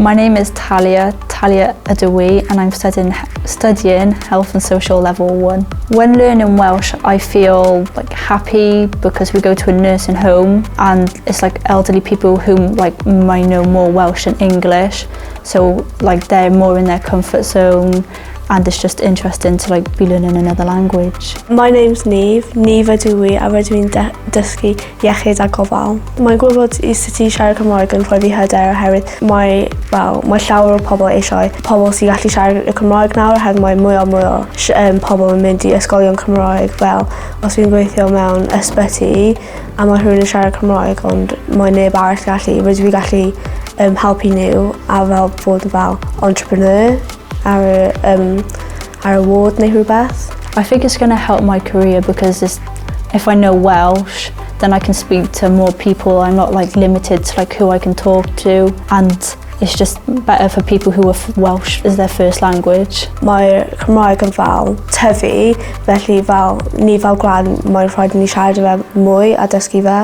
My name is Talia, Talia ydw i, and I'm studying Health and Social Level 1. When learning Welsh, I feel like happy because we go to a nursing home and it's like elderly people who like might know more Welsh than English, so like they're more in their comfort zone and it's just interesting to like be learning another language. My name's Neve, Neve ydw i a rydw i'n dysgu iechyd a gofal. Mae'n gwybod i sut i siarad Cymraeg yn rhoi fi hyder oherwydd mae, wel, mae llawer o pobl eisiau pobl sy'n gallu siarad y Cymraeg nawr oherwydd mae mwy o mwy o pobl yn mynd i ysgolion Cymraeg. Fel os fi'n gweithio mewn ysbyty a mae rhywun yn siarad Cymraeg ond mae neb arall gallu, rydw i gallu helpu nhw a fel fod fel entrepreneur ar y ward neu rhywbeth. I think it's going to help my career because if I know Welsh, then I can speak to more people. I'm not like limited to like who I can talk to, and it's just better for people who are Welsh as their first language. Mae'r Cymraeg yn fel tyfu, felly fel ni fel gwlad mae'n rhaid i ni siarad fe mwy a dysgu fe.